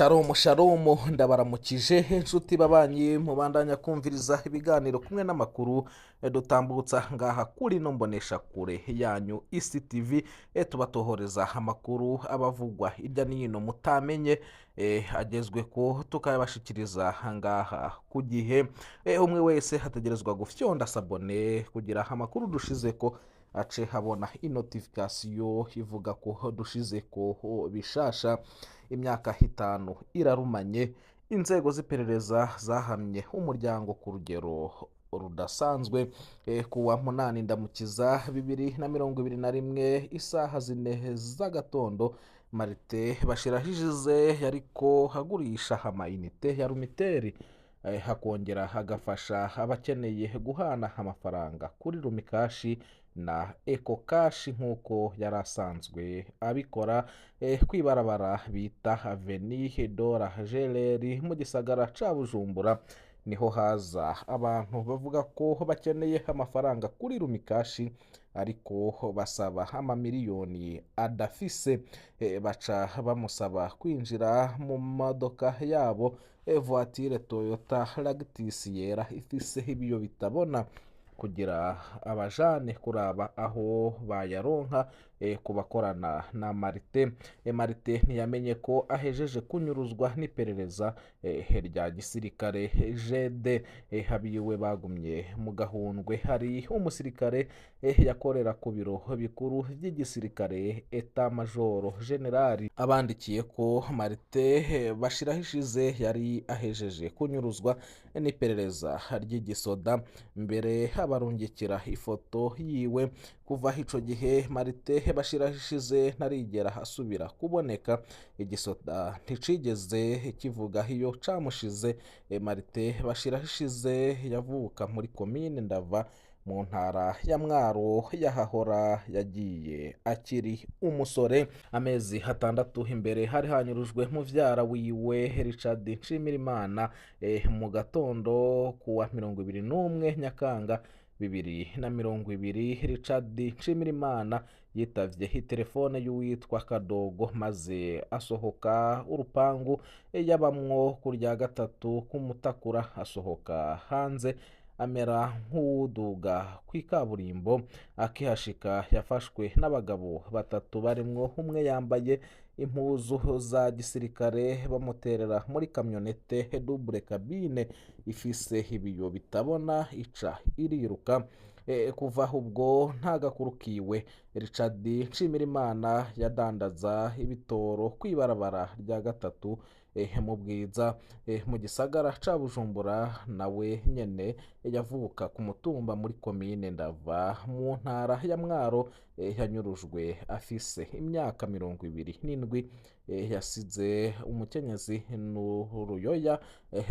Sharomu sharomu, ndabaramukije inshuti babanyi mubandanya kumviriza ibiganiro kumwe n'amakuru dutambutsa ngaha kuri no mbonesha kure yanyu Isi TV. Tubatohoreza amakuru abavugwa hirya n'ino mutamenye, agezwe ko tukayabashikiriza ngaha ku gihe. Umwe wese hategerezwa gufyonda sabone kugira amakuru dushize ko ace habona inotification ivuga ko dushize ko bishasha. Imyaka 5 irarumanye, inzego z'iperereza zahamye umuryango ku rugero rudasanzwe. Kuwa 8 Ndamukiza 2021 isaha 4 z'agatondo, Marite Bashirahishize yariko hagurisha amayinite ya Lumiteri, hakongera hagafasha abakeneye guhana amafaranga kuri Lumikashi na Ecocash nk'uko yari asanzwe abikora, kwibarabara bita Avenue Dora Geleri mu gisagara ca Bujumbura. Niho haza abantu bavuga ko bakeneye amafaranga kuri Lumikashi ariko basaba amamiliyoni adafise. Baca bamusaba kwinjira mu modoka yabo, voiture Toyota Lactis yera ifise ibiyo bitabona, kugira abajane kuraba aho bayaronka kubakorana na Marite. Marite ntiyamenye ko ahejeje kunyuruzwa n'iperereza rya gisirikare GD. Habiwe bagumye mu gahundwe. Hari umusirikare yakorera ku biro bikuru by'igisirikare Etat Major General abandikiye ko Marite Bashirahishize yari ahejeje kunyuruzwa n'iperereza ry'igisoda, mbere abarungikira ifoto yiwe. Kuva ico gihe Marite Bashirahishize ntarigera asubira kuboneka. Igisoda nticigeze kivuga iyo camushize. Marite Bashirahishize yavuka muri komine Ndava mu ntara ya Mwaro, yahahora yagiye akiri umusore. Amezi 6 imbere hari hanyurujwe muvyara wiwe Richard Nshimirimana, mu gatondo kuwa 21 Nyakanga 2020. Richard Nshimirimana yitavye telefone y'uwitwa Kadogo maze asohoka urupangu yabamwo kurya gatatu kumutakura, asohoka hanze amera nk'uduga kw'ikaburimbo. Akihashika yafashwe n'abagabo 3 barimwo umwe yambaye impuzu za gisirikare, bamuterera muri kamyonete double cabine ifise ibiyo bitabona ica iriruka. Kuva ubwo nta gakuru kiwe. Richard Nshimirimana yadandaza ibitoro kwibarabara rya gatatu mu Bwiza mu gisagara ca Bujumbura. Nawe nyene yavuka ku mutumba muri komine Ndava mu ntara ya Mwaro. Yanyurujwe afise imyaka 27. Yasize umukenyezi n'uruyoya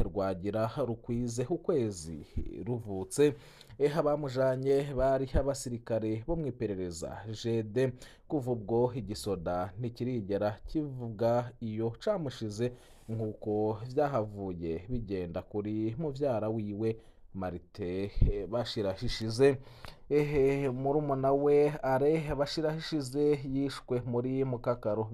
rwagira rukwize ukwezi ruvutse. Abamujanye bari abasirikare bo mw'iperereza GD. Kuva ubwo igisoda ntikirigera kivuga iyo camushize nk'uko vyahavuye bigenda kuri muvyara wiwe Marite Bashirahishize. Murumuna we Are Bashirahishize yishwe muri Mukakaro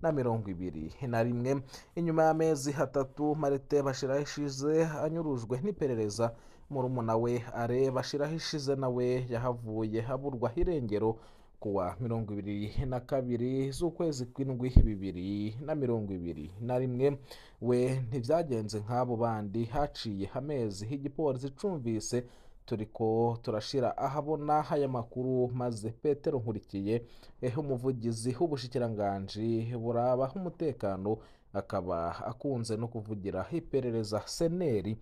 2021. Inyuma y'amezi 3 Marite Bashirahishize anyurujwe n'iperereza, murumuna we Are Bashirahishize nawe yahavuye haburwa irengero kuwa 22 z'ukwezi kw'indwi 2021. We ntivyagenze nk'abo bandi, haciye amezi igipolisi cumvise turiko turashira ahabona aya makuru, maze Petero Nkurikiye umuvugizi w'ubushikiranganji buraba umutekano akaba akunze no kuvugira iperereza seneri,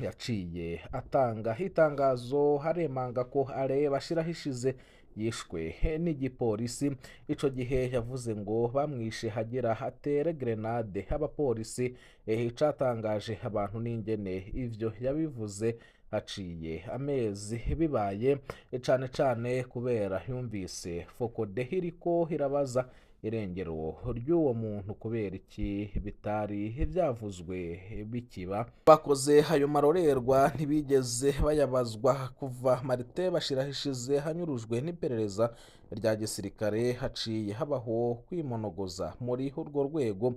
yaciye atanga itangazo haremanga ko Are Bashirahishize yishwe n'igipolisi. Ico gihe yavuze ngo bamwishe hagira hatere grenade abapolisi. Icatangaje abantu n'ingene ivyo yabivuze haciye amezi bibaye, cane cane kubera yumvise Fokode iriko irabaza Irengero ry'uwo muntu kubera iki bitari byavuzwe bikiba? Bakoze ayo marorerwa ntibigeze bayabazwa. Kuva Martin Bashirahishize hanyurujwe n'iperereza rya gisirikare, haciye habaho kwimonogoza muri urwo rwego.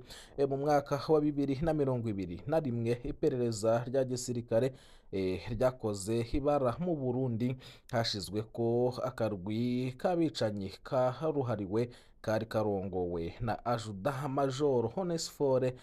Mu mwaka wa 2021 iperereza rya gisirikare ryakoze ibara mu Burundi, hashizwe ko akarwi k'abicanyi karuhariwe kari karongowe na Ajuda Major Onesphore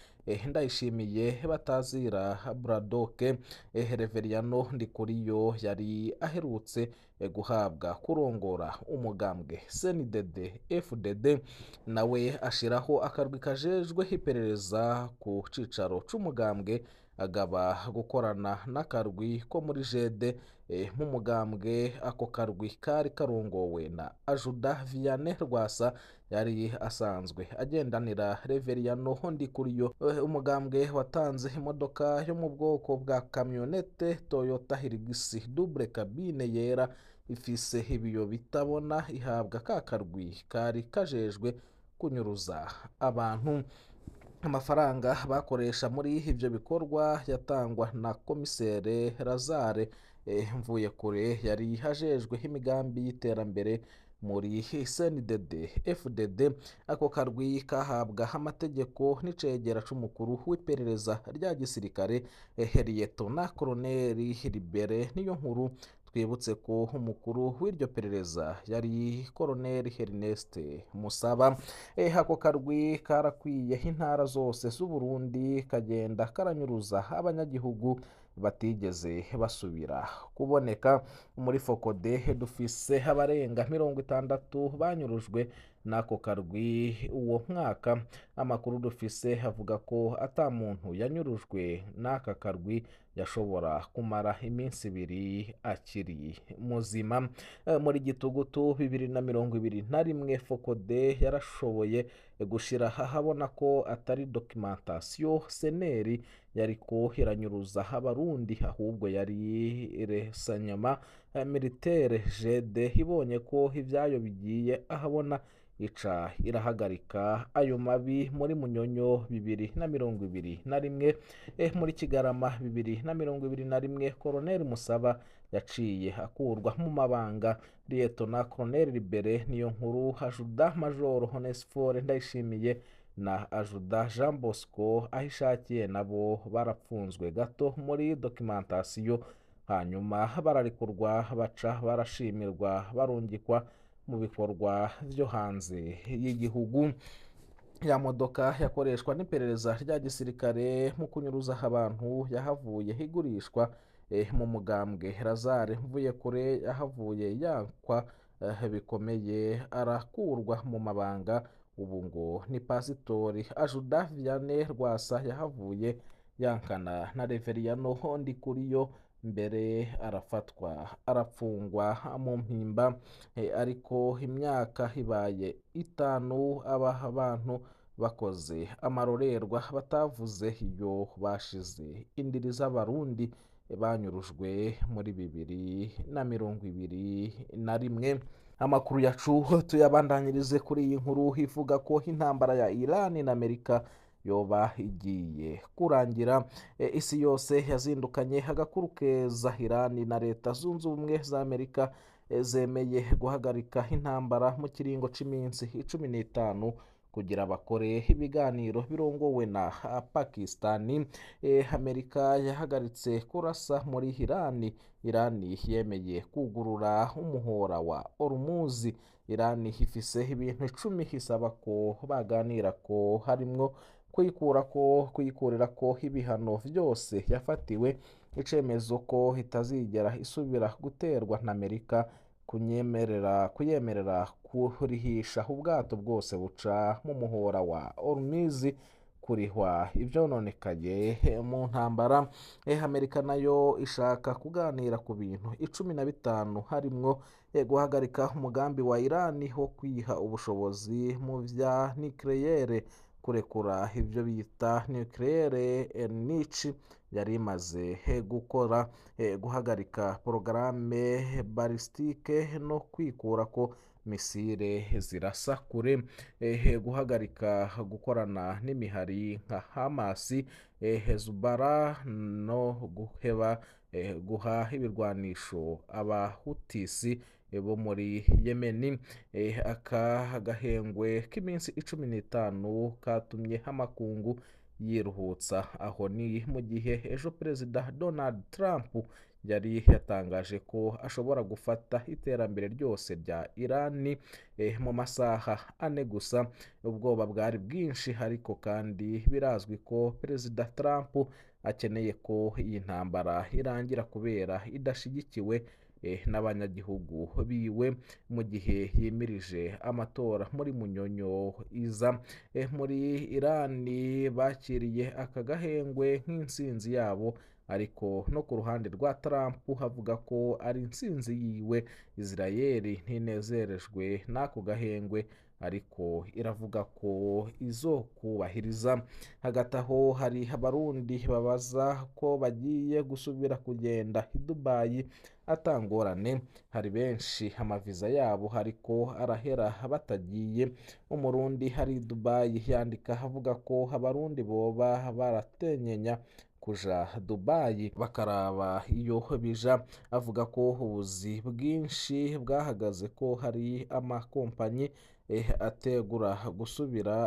Ndayishimiye batazira Bradoke. Reveriyano Ndikuriyo yari aherutse guhabwa kurongora umugambwe CNDD FDD, nawe ashiraho akarwi kajejwe iperereza ku cicaro c'umugambwe, agaba gukorana n'akarwi ko muri jede nk'umugambwe. Ako karwi kari karongowe na Ajuda Vianney Rwasa yari asanzwe agendanira Reveriyano Ndikuriyo. Umugambwe watanze imodoka yo mu bwoko bwa kamyonete Toyota Hilux double cabine yera ifise ibiyo bitabona, ihabwa ka karwi kari kajejwe kunyuruza abantu. Amafaranga bakoresha muri ivyo bikorwa yatangwa na komisere Lazare Mvuyekure yari ajejwe imigambi y'iterambere muri CNDD FDD. Ako karwi kahabwa amategeko n'icegera c'umukuru w'iperereza rya gisirikare Liyetona Koloneli Libere niyo nkuru. Twibutse ko umukuru w'iryo perereza yari Koloneli Ernest Musaba. Ako karwi karakwiye intara zose z'Uburundi, kagenda karanyuruza abanyagihugu batigeze basubira kuboneka. Muri Fokode dufise abarenga 60 banyurujwe n'ako karwi uwo mwaka. Amakuru dufise avuga ko ata muntu yanyurujwe n'aka karwi yashobora kumara iminsi 2 akiri muzima. Muri Gitugutu 2021 Fokode yarashoboye gushira ahabona ko atari documentation seneri yariko iranyuruza abarundi, ahubwo yari resanyama militaire. Jede ibonye ko ibyayo bigiye ahabona, ica irahagarika ayo mabi muri Munyonyo 2021. Muri Kigarama 2021 Colonel Musaba yaciye akurwa mu mabanga. Liyetona Colonel Libere niyo nkuru, Ajuda Major Onesphore Ndayishimiye na Ajuda Jean Bosco Ahishakiye nabo barapfunzwe gato muri documentation, hanyuma bararikurwa, baca barashimirwa, barungikwa mu bikorwa vyo hanze y'igihugu. Ya modoka yakoreshwa n'iperereza rya gisirikare mu kunyuruza abantu yahavuye igurishwa mu mugambwe. Lazare Mvuyekure yahavuye yakwa bikomeye, arakurwa mu mabanga, ubu ngo ni pasitori. Ajuda Vianney Rwasa yahavuye yankana na Reveriyano Ndikuriyo, mbere arafatwa arapfungwa mu mpimba. Ariko imyaka ibaye 5 aba bantu bakoze amarorerwa batavuze iyo bashize indiri z'abarundi banyurujwe muri 2021. Amakuru yacu tuyabandanyirize kuri iyi nkuru ivuga ko intambara ya Iran na Amerika yoba igiye kurangira. Isi yose yazindukanye agakuru keza. Iran na Leta Zunze Ubumwe za Amerika zemeye guhagarika intambara mu kiringo c'iminsi 15 kugira bakore ibiganiro birongowe na Pakistani. Amerika yahagaritse kurasa muri Iran. Iran yemeye kugurura umuhora wa Hormuz. Iran ifise ibintu 10 isaba ko baganira ko harimwo kuyikurira ko ibihano vyose yafatiwe, icemezo ko itazigera isubira guterwa na Amerika, kuyemerera kurihisha ubwato bwose buca mu muhora wa Hormuz, kurihwa ivyononekaye mu ntambara. Amerika nayo ishaka kuganira ku bintu 15 harimwo guhagarika umugambi wa Iran wo kwiha ubushobozi mu vya nucleaire, kurekura ivyo bita nucleaire niche yari imaze gukora, guhagarika porogaramu balistike no kwikura ko misile zirasa kure, guhagarika gukorana n'imihari nka Hamasi, Hezbollah no guheba guha ibirwanisho Abahutisi bo muri Yemeni. Aka gahengwe k'iminsi 15 katumye amakungu yiruhutsa. Aho ni mu gihe ejo Perezida Donald Trump yari yatangaje ko ashobora gufata iterambere ryose rya Irani mu masaha 4 gusa. Ubwoba bwari bwinshi, ariko kandi birazwi ko Perezida Trump akeneye ko iyi ntambara irangira kubera idashigikiwe n'abanyagihugu biwe, mu gihe yimirije amatora muri Munyonyo iza. Muri Irani bakiriye aka gahengwe nk'intsinzi yabo, ariko no ku ruhande rwa Trump havuga ko ari intsinzi yiwe. Israeli ntinezerejwe n'ako gahengwe, ariko iravuga ko izokubahiriza. Hagati aho hari Abarundi babaza ko bagiye gusubira kugenda i Dubai atangorane. Hari benshi amaviza yabo ariko arahera batagiye. Umurundi hari i Dubai yandika avuga ko Abarundi boba baratenyenya kuja Dubai bakaraba iyo bija. Avuga ko ubuzi bwinshi bwahagaze, ko hari amakompanyi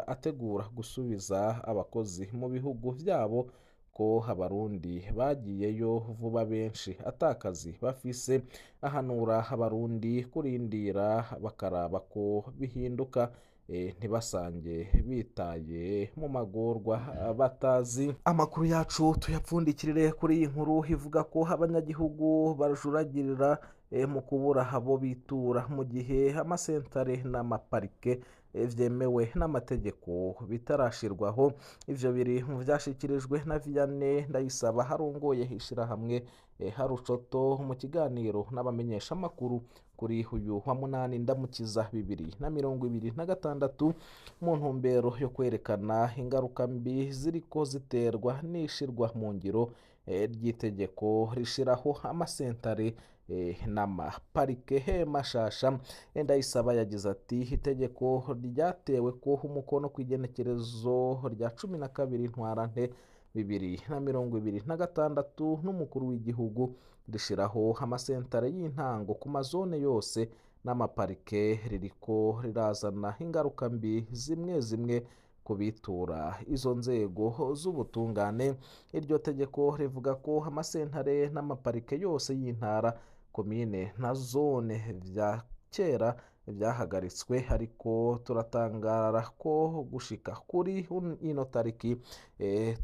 ategura gusubiza abakozi mu bihugu vyabo, ko Abarundi bagiyeyo vuba benshi atakazi bafise. Ahanura Abarundi kurindira bakaraba ko bihinduka, ntibasange bitaye mu magorwa batazi. Amakuru yacu tuyapfundikirire kuri iyi nkuru ivuga ko abanyagihugu barajuragirira mu kubura abo bitura, mu gihe amasentare n'amaparike vyemewe n'amategeko bitarashirwaho. Ivyo biri mu vyashikirijwe na Vianney Ndayisaba harongoye ishirahamwe Harucoto mu kiganiro n'abamenyesha amakuru kuri uyu wa 8 Ndamukiza 2026, mu ntumbero yo kwerekana ingaruka mbi ziriko ziterwa n'ishirwa mu ngiro ry'itegeko rishiraho amasentare n'amaparike mashasha. Ndayisaba yagize ati: itegeko ryatewe ko umukono ku igenekerezo rya 12 Ntwarante 2026 n'umukuru w'igihugu, rishiraho amasentare y'intango ku mazone yose n'amaparike, ririko rirazana ingaruka mbi zimwe zimwe kubitura izo nzego z'ubutungane. Iryo tegeko rivuga ko amasentare n'amaparike yose y'intara, komine na zone vya kera vyahagaritswe, ariko turatangara ko gushika kuri ino tariki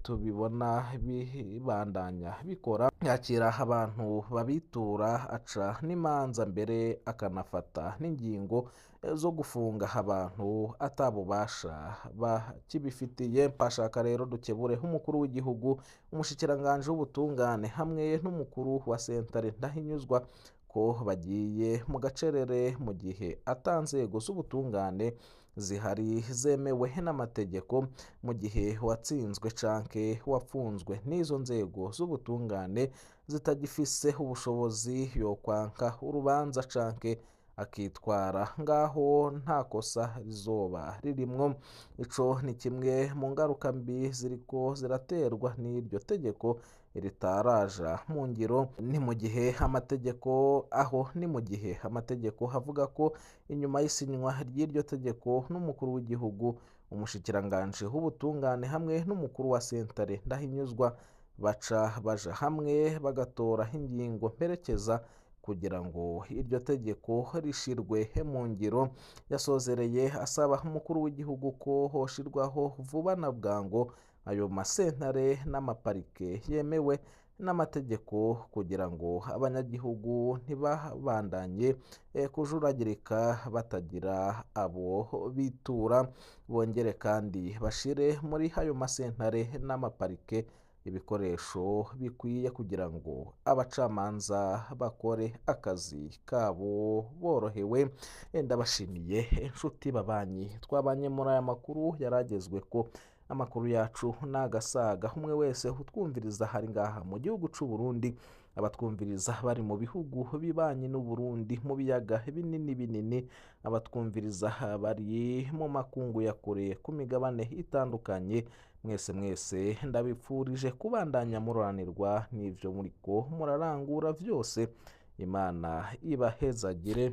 tubibona bibandanya bikora. Yakira abantu babitura, aca n'imanza mbere akanafata n'ingingo zo gufunga abantu atabubasha bakibifitiye. Bashaka rero dukebure umukuru w'igihugu, umushikiranganje w'ubutungane hamwe n'umukuru wa sentare Ndahinyuzwa ko bagiye mu gacerere mu gihe atanzego z'ubutungane zihari zemewe n'amategeko, mu gihe watsinzwe canke wapfunzwe n'izo nzego z'ubutungane zitagifise ubushobozi yo kwanka urubanza canke akitwara ngaho nta kosa rizoba ririmwo. Ico ni kimwe mu ngaruka mbi ziriko ziraterwa n'iryo tegeko ritaraja mu ngiro. Ni mu gihe amategeko aho ni mu gihe amategeko avuga ko inyuma y'isinywa ry'iryo tegeko n'umukuru w'igihugu, umushikiranganje w'ubutungane hamwe n'umukuru wa sentare Ndahinyuzwa baca baja hamwe bagatora ingingo mperekeza kugira ngo iryo tegeko rishirwe mu ngiro. Yasozereye asaba umukuru w'igihugu ko hoshirwaho vuba na bwango ayo masentare n'amaparike yemewe n'amategeko kugira ngo abanyagihugu ntibabandanye kujuragirika batagira abo bitura. Bongere kandi bashire muri ayo masentare n'amaparike ibikoresho bikwiye kugira ngo abacamanza bakore akazi kabo borohewe. Ndabashimiye inshuti babanyi twabanye muri aya makuru yaragezwe ko amakuru yacu n'agasaga. Umwe wese utwumviriza hari ngaha mu gihugu c'u Burundi, Abatwumviriza bari mu bihugu bibanye n'Uburundi mu biyaga binini binini, abatwumviriza bari mu makungu ya kure ku migabane itandukanye, mwese mwese ndabipfurije kubandanya muroranirwa n'ivyo muriko murarangura vyose. Imana ibahezagire.